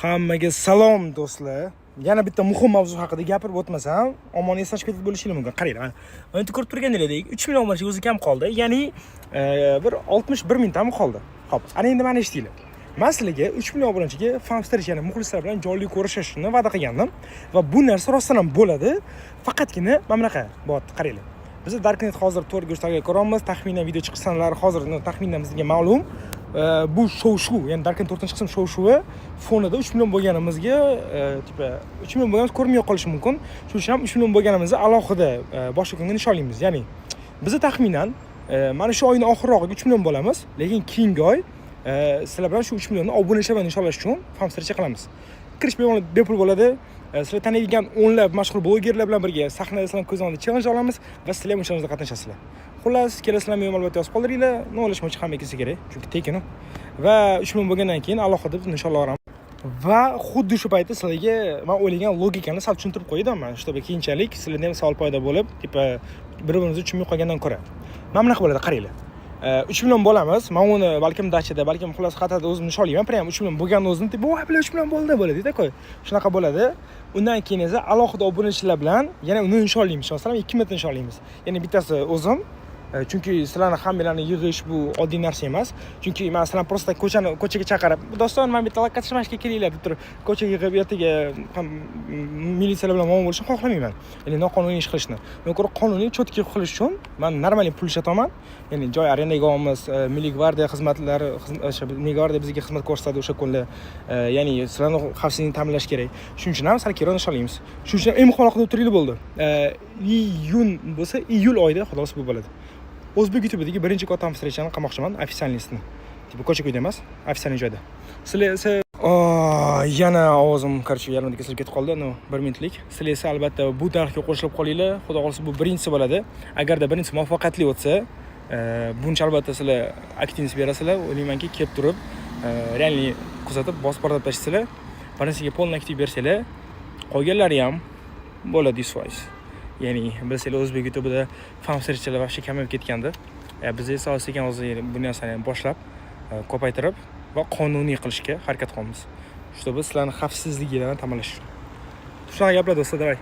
Hammaga salom, do'stlar. Yana bitta muhim mavzu haqida gapirib o'tmasam, omon eslashib ketib bo'lishi mumkin. Qaranglar, mana. Endi ko'rib turganingizdek, 3 million obunachiga o'zi kam qoldi. Ya'ni bir 61 mingtami qoldi. Xo'p, ana endi mana eshitinglar. Man sizlarga 3 million obunachiga fan встреча, ya'ni muxlislar bilan jonli ko'rishishni va'da qilgandim va bu narsa rostdan ham bo'ladi. Faqatgina mana bunaqa bo'lyapti, qaranglar. Biz Darknet hozir to'rt go'shtlarga ko'ryapmiz. Taxminan video chiqish sanalari hozir taxminan bizga ma'lum. Bu shov-shuv, ya'ni Darknet 4-qism shov-shuvi fonida 3 million bo'lganimizga, типа 3 million bo'lganimiz ko'rinmay qolishi mumkin. Shuning uchun ham 3 million bo'lganimizni alohida boshqa kunga nishonlaymiz. Ya'ni biza taxminan mana shu oyning oxirrog'iga 3 million bo'lamiz, lekin keyingi oy sizlar bilan shu 3 millionni obunachilar bilan nishonlash uchun fan встреча qilamiz. Kirish bemalol bepul bo'ladi. Sizlar taniydigan o'nlab mashhur blogerlar bilan birga sahnada sizlarni ko'z oldida challenge olamiz va sizlar ham o'sha qatnashasizlar. Xullas, kelasizlar, albatta yozib qoldiringlar. Ну, o'ylashmoqchi hamma kelsa kerak, chunki tekin u. Va 3 million bo'lgandan keyin alohida biz nishonlayveramiz. Va xuddi shu paytda sizlarga man o'ylagan logikani sal tushuntirib qo'ydim, чтобы keyinchalik sizlarda ham savol paydo bo'lib, типа bir-birimizni tushunmay qolgandan ko'ra. Mana bunaqa bo'ladi, qaranglar. 3 million bo'lamiz. Man uni balkim dachada, balkim xullas qayerda o'zim nishonlayman. Прям 3 million bo'lganni o'zini типа, voy, bular 3 million bo'ldi bo'ladi, такой. Shunaqa bo'ladi. Undan keyin esa alohida obunachilar bilan yana uni nishonlaymiz. Masalan, 2 marta nishonlaymiz. Ya'ni bittasi o'zim, chunki sizlarni hammanglarni yig'ish bu oddiy narsa emas. Chunki man sizlarni просто ko'chani ko'chaga chaqirib, "Do'stlar, mana bitta lokatsiya kelinglar" deb turib, ko'chaga yig'ib, ertaga ham militsiyalar bilan muammo bo'lishini xohlamayman. Ya'ni noqonuniy ish qilishni. Undan ko'ra qonuniy, четкий qilish uchun man нормальный pul ishlataman. Ya'ni joy arendaga olamiz, Milliy gvardiya xizmatlari, o'sha Milliy gvardiya bizga xizmat ko'rsatadi o'sha kunda. Ya'ni sizlarni xavfsizligini ta'minlash kerak. Shuning uchun ham sal keyinroq nishonlaymiz. Shuning uchun eng muhimi alohida o'tiringlar, bo'ldi. Iyun bo'lsa, iyul oyida xudo xohlasa bu bo'ladi. O'zbek YouTube'dagi birinchi katta встреча ni qilmoqchiman, официальный sini. Типа ko'cha ko'yda emas, официальный joyda. Sizlar esa, yana ovozim, короче, yarimda kesilib ketib qoldi. Ну, bir minutlik. Sizlar esa albatta bu tarixga qo'shilib qolinglar. Xudo xohlasa, bu birinchisi bo'ladi. Agarda birinchisi muvaffaqiyatli o'tsa, buncha albatta sizlar активность berasizlar. O'ylaymanki, kelib turib, реальный kuzatib, bosib portlab tashlaysizlar. Birinchisiga полный aktiv bersanglar, qolganlari ham bo'ladi 100%. Ya'ni bilsanglar, o'zbek YouTube'ida fan встреча lar вообще kamayib ketgandi. Biz esa sekin hozir bu narsani boshlab, ko'paytirib va qonuniy qilishga harakat qilamiz. Чтобы sizlarni xavfsizliginglarni ta'minlash uchun. Shunaqa gaplar, do'stlar, давай.